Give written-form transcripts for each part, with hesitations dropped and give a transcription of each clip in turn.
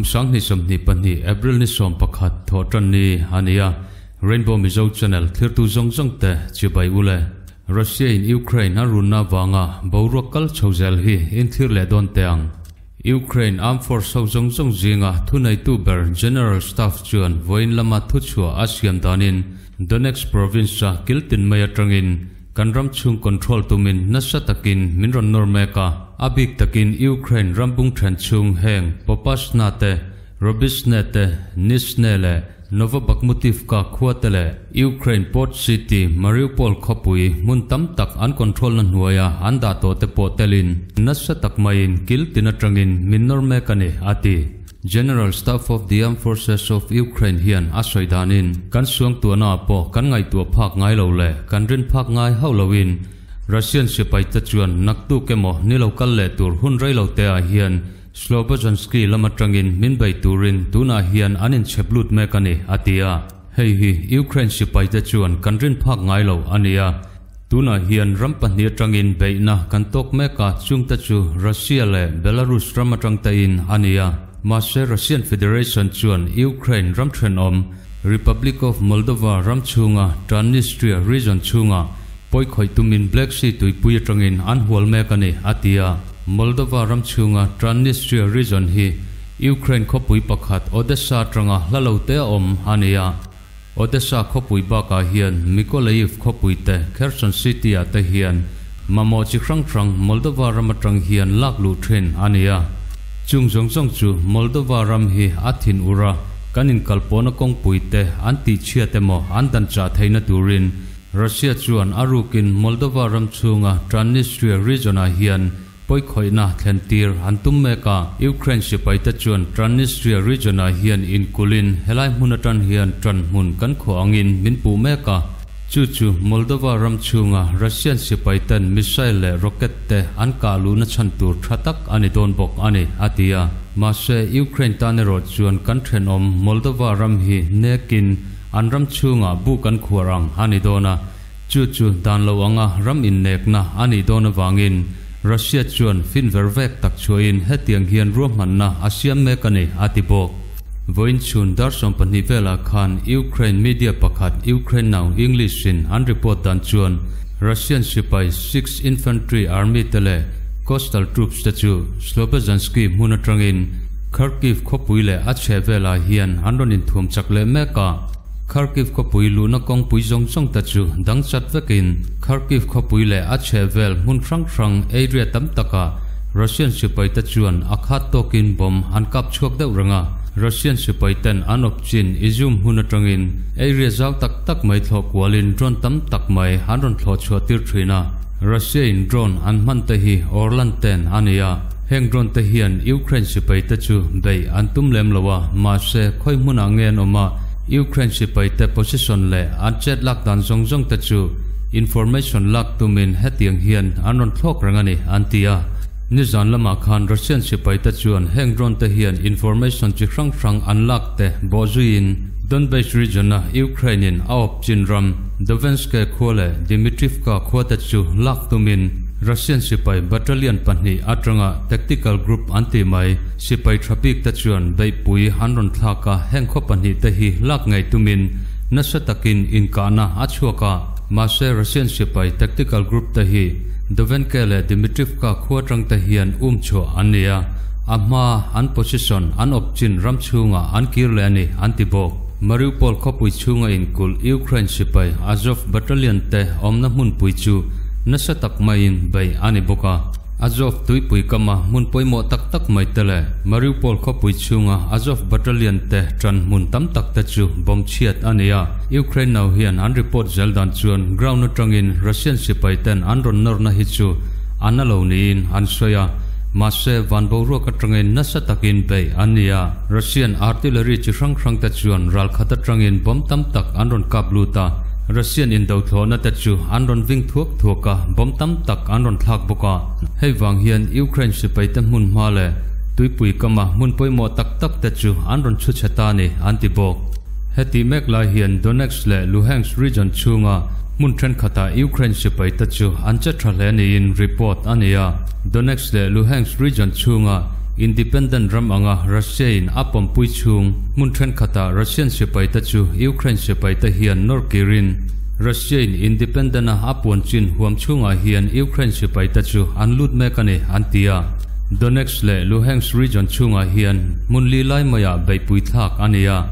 Kum 2022 April ni 11 Thawhtanni a ni a, Rainbow Mizo Channel thlirtu zawng zawng te chibai u le. Russia in Ukraine a runna vanga boruak kal chho zel hi inthlir leh dawn teh ang. Ukraine Armed Force ho zawng zawng zinga thuneitu ber General Staff chuan vawiin lama thuchhuah a siam danin Donetsk province-a kiltin mai atangin Kan ram chhung control tumin nasa takin min rawn nawr mek a, a bik takin Ukraine ram bung then chhung heng Popasna te, Robisne te, Nizhne leh Novobakhmutivka khua te leh Ukraine port city Mariupol khawpui hmun tam tak an control na hnuaia an dah tawh te pawh telin nasa tak maiin kil tin atangin min nawr mek a ni, a ti. General Staff of the Armed Forces of Ukraine hian a sawi danin, kan suangtuahna ah pawh kan ngaihtuah phak ngai lo leh kan rin phak ngai hauh loin Russian sipaite chuan naktuk emaw ni lo kal leh tur hun rei lo te ah hian Slobozhansky lam atangin min bei turin tunah hian an inchhep lut mek a ni, a ti a. Hei hi Ukraine sipaite chuan kan rin phak ngai lo a ni a. Tunah hian ram pahnih atangin beihna kan tawk mek a, chungte chu Russia leh Belarus ram atang tein a ni a. Mahse Russian Federation chuan Ukraine ram thenawm Republic of Moldova ram chhunga Transnistria region chhunga pawi khawih tumin Black Sea tuipui atangin an hual mek a ni, a ti a. Moldova ram chhunga Transnistria region hi Ukraine khawpui pakhat Odessa atanga hla lo te a awm a ni a. Odessa khawpui bakah hian Mykolaiv khawpui te, Kherson City-ah te hian mamawh chi hrang hrang Moldova ram atang hian lak luh thin a ni a. Chung zawng zawng chu Moldova ram hi a thin ur a, kan inkalpawhna kawngpui te an tihchhiat emaw an dan chah theihna turin Russia chuan a rukin Moldova ram chhunga Transnistria region-ah hian Pawikhawihna thlen tir an tum mek a, Ukraine sipaite chuan Transnistria region-ah hian inkulhin helai hmun atan hian ṭan hmun kan khuah angin min puh mek a, chu chu Moldova ram chhunga Russian sipaiten missile leh rocket te an kah luhna chhan tur ṭha tak a ni dawn bawk a ni, a ti a. Mahse, Ukraine tan erawh chuan kan ṭhenawm Moldova ram hi nekin an ram chhungah bu kan khuar ang a ni dawn a, Chu chu dan lo anga ram innekna a nih dawn avangin Russia chuan fin ver vek tak chhuahin hetiang hian ruahmanna a siam mek a ni, a ti bawk. Vawiin chhun dar 12 velah khan Ukraine media pakhat Ukraine Now English-in an report dan chuan Russian sipai Sixth Infantry Army te leh Coastal Troops te chu Slobozhansky hmun atangin Kharkiv khawpui leh a chhehvelah hian an rawn inthuam chak leh mek a. Kharkiv khawpui luhna kawngpui zawng zawng ta chu dang chat vekin Kharkiv khawpui leh a chhehvel hmun hrang hrang area tam takah Russian sipaite chuan a khat tawkin bomb an kap chhuak deuh reng a. Russian sipaiten an awp chin Izyum hmun atangin area zau tak tak mai thlawh kualin drone tam tak mai an rawn thlawh chhuah tir thin a. Russia in drone an hman te hi Orlan ten a ni a. Heng drone te hian Ukraine sipaite chu beih an tum lem lo a, mahse khawi hmunah nge an awm a, Ukraine sipaite position leh an chet lak dan zawng zawng te chu information lak tumin hetiang hian an rawn thlawk reng a ni, an ti a. Nizan lamah khan Russian sipaite chuan heng drone te hian information chi hrang hrang an lak te bawhzuiin Donbas region-a Ukraine-in a awp chin ram Dovenske khua leh Dmytrivka khua te chu lak tumin Russian sipai battalion pahnih atanga tactical group an tih mai Sipai tha bik te chuan beihpui an rawn thlak a, heng khaw pahnih te hi lak ngei tumin nasa takin inkahna a chhuak a. Mahse Russian sipai tactical group te hi Dovenke leh Dmytrivka khua atang te hian um chhuah an ni a, a hma an position an awp chin ram chhungah an kir leh a ni an ti bawk. Mariupol khawpui chhunga inkulh Ukraine sipai Azov battalion te awmna hmunpui chu nasa tak maiin beih a ni bawk a. Azov tuipui kama hmun pawimawh tak tak mai te leh Mariupol khawpui chhunga Azov battalion te ṭan hmun tam tak te chu bomb chhiat a ni a. Ukraine no hian an report zel dan chuan ground aṭangin Russian sipai ten an rawn nawrna hi chu a na lo niin an sawi a, mahse van boruak aṭangin nasa takin beih an ni a. Russian artillery chi hrang hrang te chuan ralkhat aṭangin bomb tam tak an rawn kap lut a. Russian indothlawhna te chu an rawn ving thuak thuak a, bomb tam tak an rawn thlak bawk a. Hei vang hian Ukraine sipaite hmun hma leh tuipui kama hmun pawimawh tak tak te chu an rawn chhu chhe ta a ni, an ti bawk. Heti mek lai hian Donetsk leh Luhansk region chhunga hmun thenkhatah Ukraine sipaite chu an che tha hle niin report a ni a. Donetsk leh Luhansk region chhunga. Independent ram anga Russia in a pawmpui chhung hmun thenkhatah Russian sipaite chu Ukraine sipaite hian nawr kirin Russia in independent a a puan chin huam chhungah hian Ukraine sipaite chu an lut mek a ni an ti a. Donetsk leh Luhansk region chhungah hian hmun li lai maiah beihpui thlak a ni a.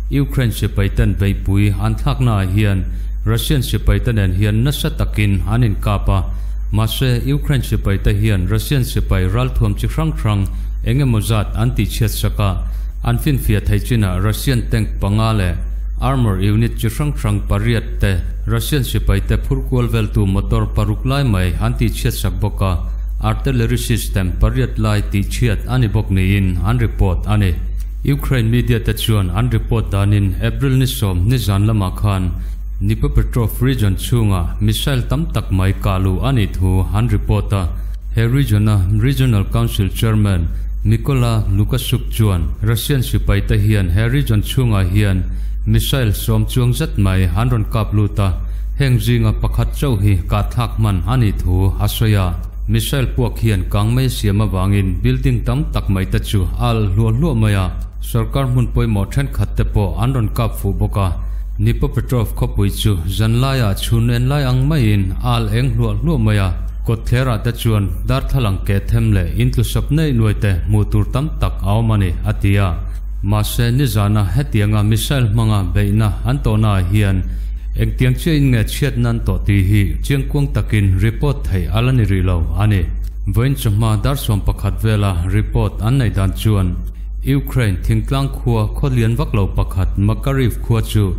Ukraine sipaiten beihpui an thlaknaah hian Russian sipaite nen hian nasa takin an inkap a. Mahse, Ukraine sipaite hian Russian sipai ralthuam chi hrang hrang eng emaw zat an tihchhiat sak a, an finfiah theih chinah Russian tank panga leh armour unit chi hrang hrang pariat te Russian sipaite phur kual veltu motor paruk lai mai an tihchhiat sak bawk a, artillery system pariat lai tihchhiat a ni bawk niin an report a ni. Ukraine media te chuan an report danin April ni sawm nizan lamah khan Dnipropetrovsk region chhungah missile tam tak mai kah luh a nih thu an report a. He region-a Regional Council Chairman Mykola Lukashuk chuan Russian sipaite hian he region chhungah hian missile sawm chuang zet mai an rawn kap lut a, heng zinga pakhat chauh hi kahthlak hman a nih thu a sawi a. Missile puak hian kangmei siam avangin building tam tak mai te chu a alh hluah hluah mai a, sorkar hmun pawimawh thenkhat te pawh an rawn kap fuh bawk a. Dnipropetrovsk khawpui chu zan laiah chhun en lai ang maiin a alh eng hluah hluah mai a, kawtthlerah te chuan darthlalang keh them leh intlusawp neih nuai te hmuh tur tam tak a awm a ni, a ti a. Mahse, nizana hetianga missile hmanga beihna an tawhnaah hian engtiang chiahin nge chhiatna an tawh tih hi chiangkuang takin report theih a la ni rih lo a ni. Vawiin chawhma dar 11 vela report an neih dan chuan Ukraine thingtlang khua khaw lian vak lo pakhat Makariv khua chu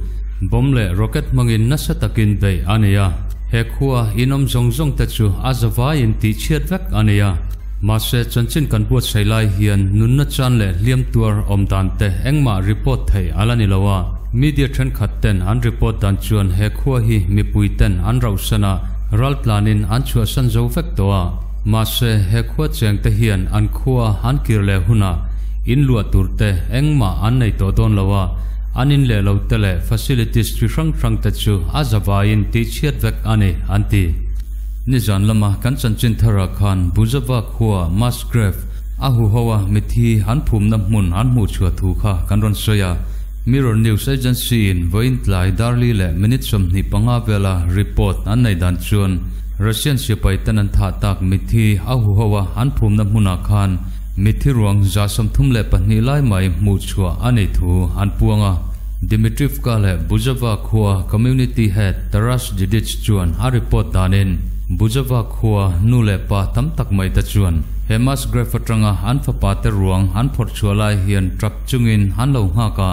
bomb leh rocket hmangin nasa takin beih a ni a. He khua inawm zawng zawng te chu a zavaiin tihchhiat vek a ni a. Mahse, chanchin kan buatsaih lai hian nunna chan leh hliam tuar awm dan te engmah report theih a la ni lo a. Media thenkhat ten an report dan chuan he khua hi mipui ten an rauhsan a, raltlanin an chhuahsan zo vek tawh a. Mahse, he khua cheng te hian an khua an kir leh hunah in luah tur te engmah an nei tawh dawn lo a, an in leh lo te leh facilities chi hrang hrang te chu a zavaiin tihchhiat vek a ni, an ti. Nizan lama kan chanchin tharah khan Buzava khua mass grave a huho a mithi an phumna hmun an hmuh chhuah thu kha kan rawn sawi a. Mirror News Agency in vawiin tlai darli leh minute 25 vela report an nei dan chuan Russian sipai ten an thah tak mithi a huho a an phumna hmunah khan mithi ruang 32 lai mai hmuh chhuah a nih thu an puang a. Dmitrivka leh Buzava khua community head Taras Didych chuan a report danin Buzava khua nu leh pa tam tak mai te chuan he mass grave atanga an fapa te ruang an phawrh chhuah lai hian tap chungin an lo nghak a,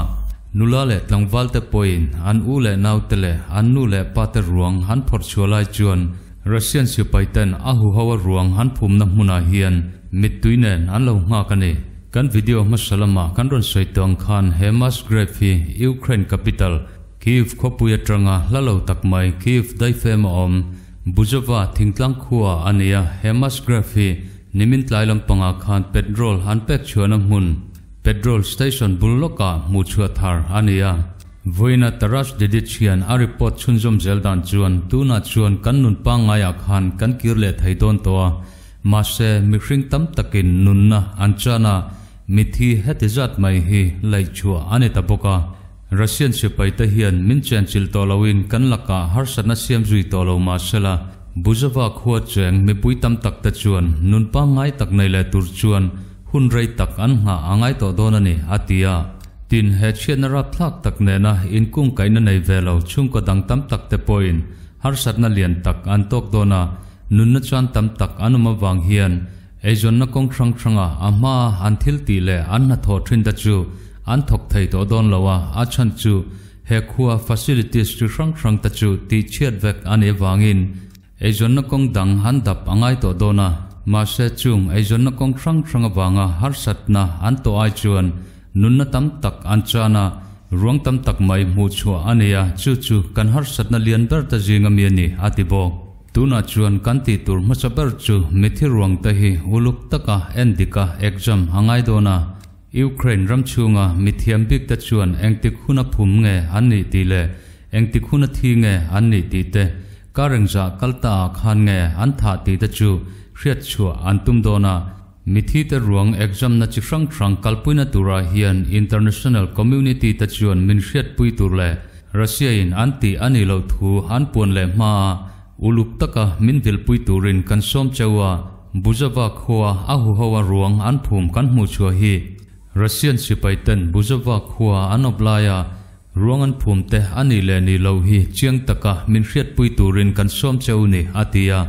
nula leh tlangval te pawhin an u leh nau te leh an nu leh pa te ruang an phawrh chhuah lai chuan Russian sipai ten a huho a ruang an phumna hmunah hian mittui nen an lo nghak a ni. Kan video hmasa lamah kan rawn sawi tawh ang khan he mass grave hi Ukraine capital Kyiv khawpui atanga hla lo tak mai Kyiv daifem a awm Buzova thingtlang khua a ni a, he mass grave hi nimin tlai lampangah khan petrol an pek chhuahna hmun petrol station bul lawkah hmuh chhuah thar a ni a. Vawiina Taras Didych hian a report chhunzawm zel dan chuan tunah chuan kan nun pangngaiah khan kan kir leh thei dawn tawh a, mahse mihring tam takin nunna an chan a, mithi heti zat mai hi laih chhuah a ni ta bawk a. Russian sipaite hian min chenchilh tawh loin kan lakah harsatna siam zui tawh lo mahsela, Buzova khua cheng mipui tam takte chuan nun pangngai tak nei leh tur chuan hun rei tak an nghah a ngai tawh dawn a ni, a ti a. Tin, he chhiatna rapthlak tak nena inkungkaihna nei ve lo chhungkaw dang tam takte pawhin harsatna lian tak an tawk dawn a, nunna chuan tam tak an awm avang hian Eizawnna kawng hrang hranga a hmaa an thil tih leh an hnathawh thin te chu an thawk thei tawh dawn lo a, a chhan chu he khua facilities chi hrang hrang te chu tih chhiat vek a nih avangin eizawnna kawng dang an dap a ngai tawh dawn a. Mahse chung eizawnna kawng hrang hrang avanga harsatna an tawh ai chuan nunna tam tak an chan a, ruang tam tak mai hmuh chhuah a ni a, chu chu kan harsatna lian ber te zinga mi a ni, a ti bawk. Tunah chuan kan tih tur hmasa ber chu mithi ruang te hi uluk taka en dika exam a ngai dawn a. Ukraine ram chhunga mithiam bik te chuan engtik huna phum nge an nih tih leh engtik huna thi nge an nih tih te, kar engzah kal ta ah khan nge an thah tih te chu hriat chhuah an tum dawn a. Mithi te ruang exam na chi hrang hrang kalpuina turah hian international community te chuan min hriatpui tur leh Russia in an tih a nih loh thu an puan leh hma a uluk taka min vilpui turin kan sawm cheu a, Buzova khua a huho a ruang an phum kan hmuh chhuah hi Russian sipai ten Buzova khua an awp laia ruang an phum te a nih leh nih loh hi chiang taka min hriatpui turin kan sawm cheu ni, a ti a.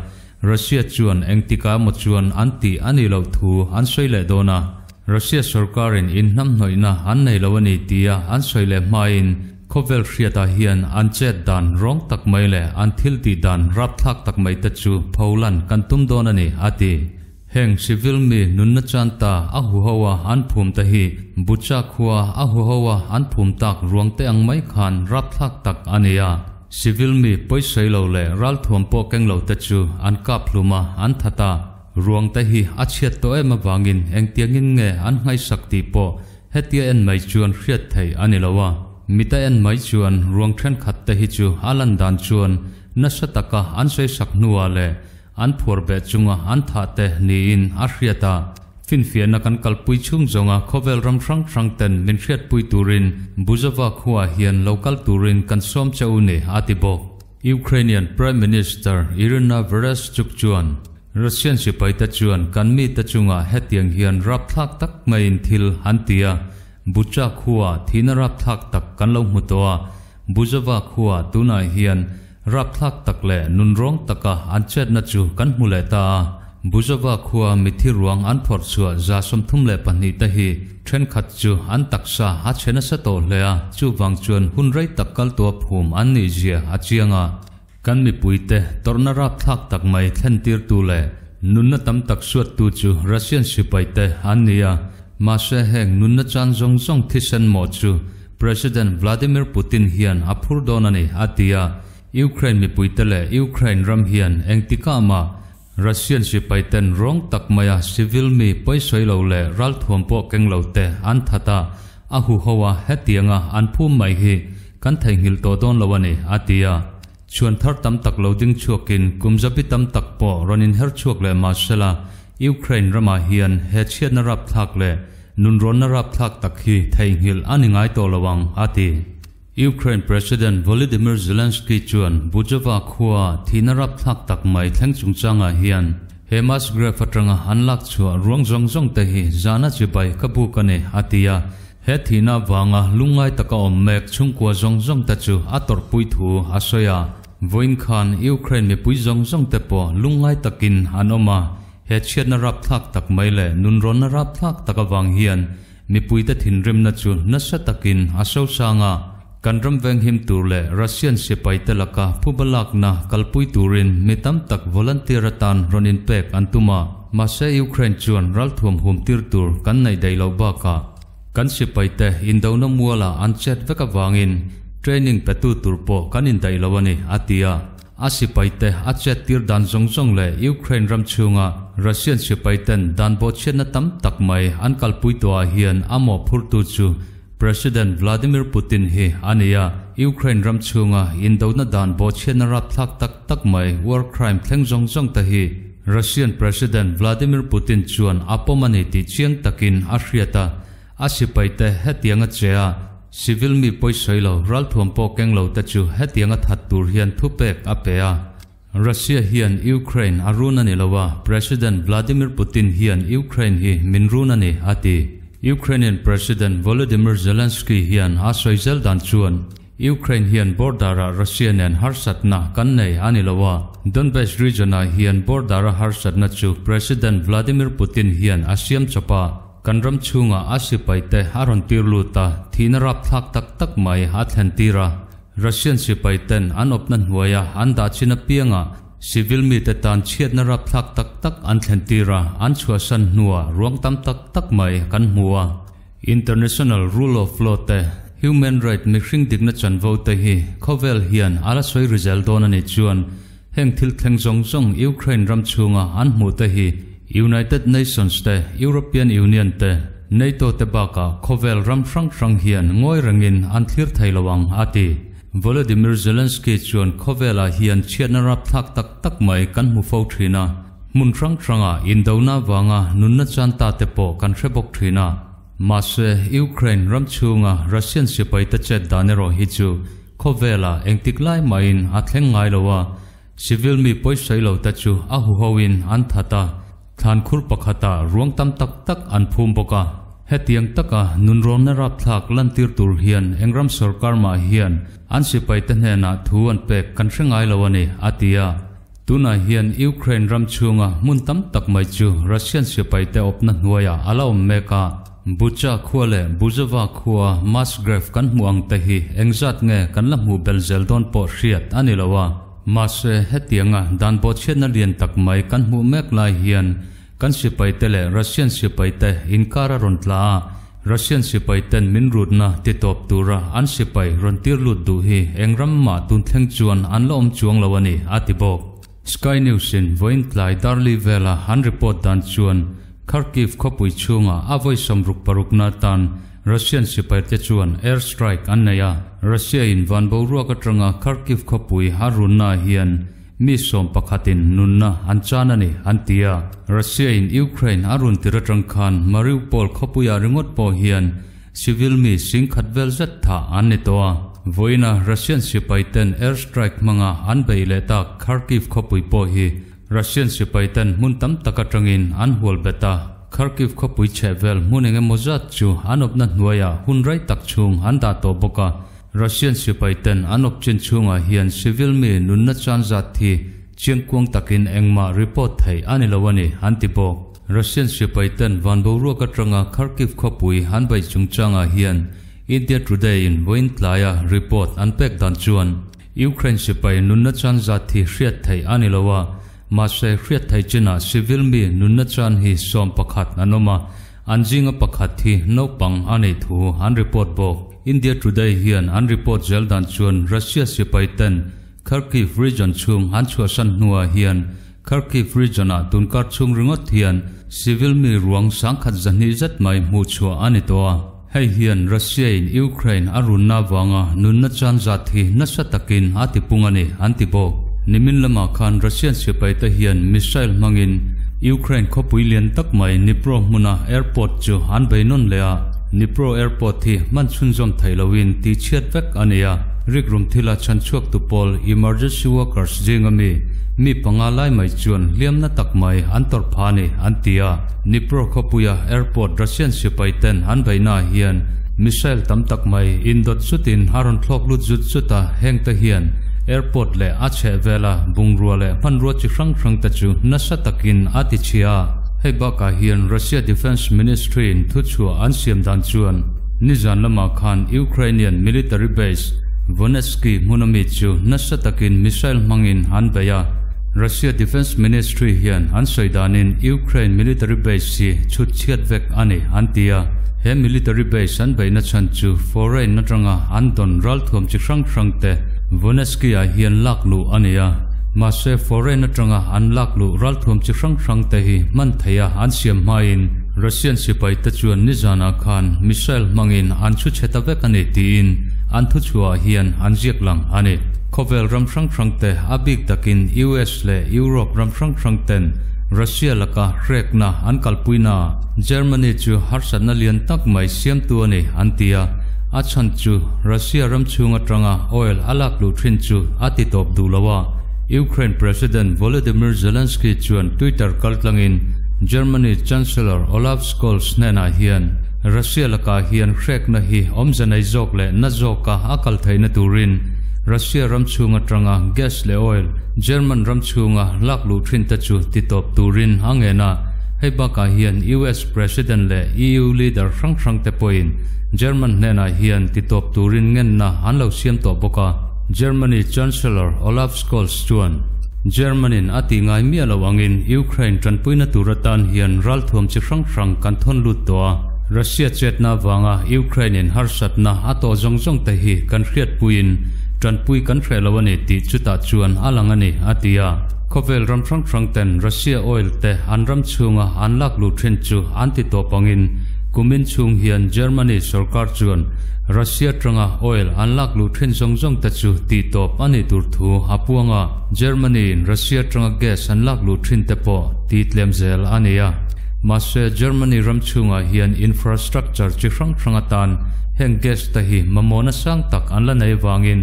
Russia chuan engtikah emaw chuan an tih a nih loh thu an sawi leh dawn a, Russia sorkarin inhnamhnawihna an nei lo a ni tia an sawi leh hmain khawvel hriatah hian an chet dan rawng tak mai leh an thil tih dan rapthlak tak mai te chu pholan kan tum dawn a ni, a ti. Heng civil mi nunna chan ta a huho a an phum te hi Bucha khua a huho a an phum tak ruang te ang mai khan rapthlak tak a ni a. Civil mi pawisawi lo leh ralthuam pawh keng lo te chu an kap hlum a, an that a. Ruang te hi a chhiat tawh em avangin engtiangin nge an nghaisak tih pawh hetia en mai chuan hriat theih a ni lo a. Mita en mai chuan ruang thenkhat te hi chu a lan dan chuan nasa taka an sawisak hnuah leh an phuar beh chunga an thah te niin a hriat a. Finfiahna kan kalpui chhung zawnga khawvel ram hrang hrang ten min hriatpui turin Buzova khuaah hian lo kal turin kan sawm che u ni, a ti bawk. Ukrainian Prime Minister Iryna Vereshchuk chuan Russian sipaite chuan kan mite chungah hetiang hian rapthlak tak maiin thil an ti a, Bucha khuaah thihna rapthlak tak kan lo hmu tawh a, Buzova khuaah tunah hian Rapthlak tak leh nunrawng taka an chetna chu kan hmu leh ta a, Buzova khua mithi ruang an phawrh chhuah 32 te hi thenkhat chu an taksa a chhe nasa tawh hle a, chuvang chuan hun rei tak kal tua phum an nih zia a chiang a. Kan mipuite tawrhna rapthlak tak mai thlentirtu leh nunna tam tak suattu chu Russian sipaite an ni a, mahse heng nunna chan zawng zawng thisen mawh chu President Vladimir Putin hian a phur dawn a ni, a ti a. Ukraine mipuite leh Ukraine ram hian engtikah mah Russian sipaiten rawng tak maia civil mi pawisawi lo leh ralthuam pawh keng lo te an that a, a huho a hetianga an phum mai hi kan theihnghilh tawh dawn lo a ni, a ti a. Chhuan thar tam tak lo ding chhuakin kum zabi tam tak pawh rawn inher chhuak leh mah sela, Ukraine ramah hian he chhiatna rapthlak leh nunrawnna rapthlak tak hi theihnghilh a ni ngai tawh lo ang, a ti. Ukraine President Volodymyr Zelensky chuan Buzova khua thihna rapthlak tak mai thleng chungchangah hian he mass grave atanga an lak chhuah ruang zawng zawng te hi zahna chibai ka buk a ni, a ti a. He thihna avanga lungngai taka awm mek chhungkua zawng zawng te chu a tawrhpui thu a sawi a. Vawiin khan Ukraine mipui zawng zawng te pawh lungngai takin an awm a, he chhiatna rapthlak tak mai leh nunrawnna rapthlak tak avang hian mipuite thinrimna chu nasa takin a sosang a. Kan ram venghim tur leh Russian sipaite laka phuba lakna kalpui turin mi tam tak volunteer atan rawn inpek an tum a, mahse Ukraine chuan ralthuam hum tir tur kan neih daih loh bakah kan sipaite indona mualah an chet vek avangin training petu tur pawh kan indaih lo a ni, a ti a. A sipaite a chet tir dan zawng zawng leh Ukraine ram chhunga Russian sipaiten dan bawhchhiatna tam tak mai an kalpui tawhah hian a mawhphurtu chu President Vladimir Putin hi a ni a, Ukraine ram chhunga indona dan bawhchhiatna rapthlak tak tak mai war crime thleng zawng zawng te hi Russian President Vladimir Putin chuan a pawm a ni tih chiang takin a hriat a, a sipaite hetiang a che a, civil mi pawisawi lo ralthuam pawh keng lo te chu hetiang a that tur hian thupek a pe a. Russia hian Ukraine a run a ni lo a, President Vladimir Putin hian Ukraine hi min run a ni, a ti. Ukrainian President Volodymyr Zelensky hian a sawi zel dan chuan, Ukraine hian border-ah Russia nen harsatna kan nei a ni lo a, Donbas region-ah hian border-a harsatna chu President Vladimir Putin hian a siam chawp a, kan ram chhungah a sipaite a rawn tir lut a, thihna rapthlak tak tak mai a thlen tir a. Russian sipai ten an awpna hnuaia an dah chin apiangah civil mite tan chhiatna rapthlak tak tak an thlen tir a, an chhuahsan hnuah ruang tam tak tak mai kan hmu a. International rule of law te, human right mihring dikna chanvo te hi khawvel hian a la sawi ri zel dawn a nih chuan heng thil thleng zawng zawng Ukraine ram chhunga an hmuh te hi United Nations te, European Union te, NATO te bakah khawvel ram hrang hrang hian ngawi rengin an thlir thei lo ang, a ti. Volodymyr Zelensky chuan khawvelah hian chhiatna rapthlak tak tak mai kan hmu fo thin a. Hmun hrang hranga indona vanga nunna chan ta te pawh kan hre bawk thin a. Mahse, Ukraine ram chhunga Russian sipai te chet dan erawh hi chu khawvela engtik lai mahin a thleng ngai lo a, civil mi pawisawi lo te chu a huhoin an that a, thlan khur pakhatah ruang tam tak tak an phum bawk a. Hetiang taka nunrawnna rapthlak lantir tur hian eng ram sorkar mah hian an sipaite hnenah thu an pek kan hre ngai lo a ni, a ti a. Tunah hian Ukraine ram chhunga hmun tam tak mai chu Russian sipaite awpna hnuaiah a la awm mek a. Bucha khua leh Buzova khua mass grave kan hmuh ang te hi engzat nge kan la hmuh bel zel dawn pawh hriat a ni lo a. Mahse, hetianga dan bawhchhiatna lian tak mai kan hmuh mek lai hian Kan sipaite leh Russian sipaite inkar a rawn tla a, Russian sipaiten min rutna ti tawp tura an sipai rawn tir lut duh hi eng ram mah tun thleng chuan an la awm chuang lo a ni, a ti bawk. Sky News-in vawiin tlai Darli vela an report dan chuan Kharkiv khawpui chhunga a vawi 66na atan Russian sipaite chuan air strike an nei a, Russia-in van boruak atanga Kharkiv khawpui a runnaah hian Mi 11in nunna an chan a ni, an ti a. Russia-in Ukraine a run tir atang khan Mariupol khawpuiah ringawt pawh hian civil mi 10,000 vel zet thah an ni tawh a. Vawiina Russian sipaiten air strike hmanga an beih leh tak Kharkiv khawpui pawh hi Russian sipaiten hmun tam tak atangin an hual bet a. Kharkiv khawpui chhehvel hmun eng emaw zat chu an awpna hnuaiah hun rei tak chhung an dah tawh bawk a. Russian sipaiten an awp chin chhungah hian civil mi nunna chan zat hi chiangkuang takin engmah report theih a ni lo a ni, an ti bawk. Russian sipaiten van boruak atanga Kharkiv khawpui an beih chungchangah hian India Today-in vawiin tlaia report an pek dan chuan Ukraine sipai nunna chan zat hi hriat theih a ni lo a, mahse hriat theih chinah civil mi nunna chan hi 11 an awm a, an zinga pakhat hi naupang a neih thu an report bawk. India Today hian an report zel dan chuan Russia sipai ten Kharkiv region chhung an chhuahsan hnuah hian Kharkiv region-ah tunkar chhung ringawt hian civil mi ruang 1200 zet mai hmuh chhuah a ni tawh a. Hei hian Russia-in Ukraine a runna avanga nunna chan zat hi nasa takin a tipung a ni, an ti bawk. Nimin lamah khan Russian sipaite hian missile hmangin Ukraine khawpui lian tak mai Dnipro hmuna airport chu an bei nawn leh a, Dnipro airport hi hman chhunzawm theih loin tihchhiat vek a ni a, rikrum thila chhanchhuaktu pawl emergency workers zinga mi mi panga lai mai chuan hliamna tak mai an tawrh phah a ni, an ti a. Dnipro khawpuia airport Russian sipai ten an beihnaah hian missile tam tak mai indawt zutin a rawn thlawk lut zut zut a, hengte hian airport leh a chhehvela bungrua leh hmanrua chi hrang hrang te chu nasa takin a ti chhia a. Hei bakah hian Russia Defence Ministry-in thuchhuah an siam dan chuan nizan lamah khan Ukrainian military base Vonetski hmuna mi chu nasa takin missile hmangin an bei a. Russia Defence Ministry hian an sawi danin Ukraine military base hi chhut chhiat vek a ni an ti a. He military base an beihna chhan chu foreign atanga an dawn ralthuam chi hrang hrang te Voneski-ah hian lak luh a ni a. Mahse foreign atanga an lak luh ralthuam chi hrang hrang te hi hman theih a an siam hmain Russian sipai te chuan nizanah khan missile hmangin an chhu chhe ta vek a ni tiin an thuchhuahah hian an ziak lang a ni. Khawvel ram hrang hrang te a bik takin US leh Europe ram hrang hrang ten Russia laka hrekna an kalpuina Germany chu harsatna lian tak mai siamtu a ni an ti a, a chhan chu Russia ram chhung atanga oil a lak luh thin chu a ti tawp duh lo a. Ukraine President Volodymyr Zelensky chuan Twitter kaltlangin Germany Chancellor Olaf Scholz hnenah hian Russia lakah hian hrekna hi awmze nei zawk leh na zawka a kal theihna turin Russia ram chhung atanga gas leh oil German ram chhunga lak luh thin te chu ti tawp turin a ngen a. Hei bakah hian US President leh EU leader hrang hrang te pawhin German hnenah hian ti tawp turin ngenna an lo siam tawh bawk a. Germany Chancellor Olaf Scholz chuan German-in a tih ngai miah loh angin Ukraine tanpuina tur atan hian ralthuam chi hrang hrang kan thawn lut tawh a. Russia chetna avanga Ukraine-in harsatna a tawh zawng zawng te hi kan hriatpuiin tanpui kan hreh lo a ni tih chutah chuan a lang a ni, a ti a. Khawvel ram hrang hrang ten Russia oil te an ram chhunga an lak luh thin chu an ti tawp angin Kumin chhung hian Germany sorkar chuan Russia atanga oil an lak luh thin zawng zawng te chu tihtawp a nih tur thu a puang a, Germany in Russia atanga gas an lak luh thin te pawh tihtlem zel a ni a. Mahse Germany ram chhungah hian infrastructure chi hrang hrang atan heng gas te hi mamawhna sang tak an la nei vangin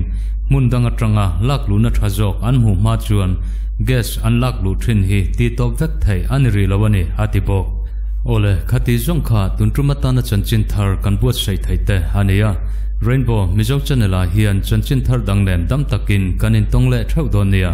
hmun dang atanga lak luhna tha zawk an hmuh hma chuan gas an lak luh thin hi tihtawp vek theih a ni rih lo a ni, a ti bawk. Awle, khati zawng kha tun tum atana chanchin thar kan buatsaih theih te a ni a. Rainbow Mizo Channel ah hian chanchin thar dang nen dam takin kan intawng leh theuh dawn nia.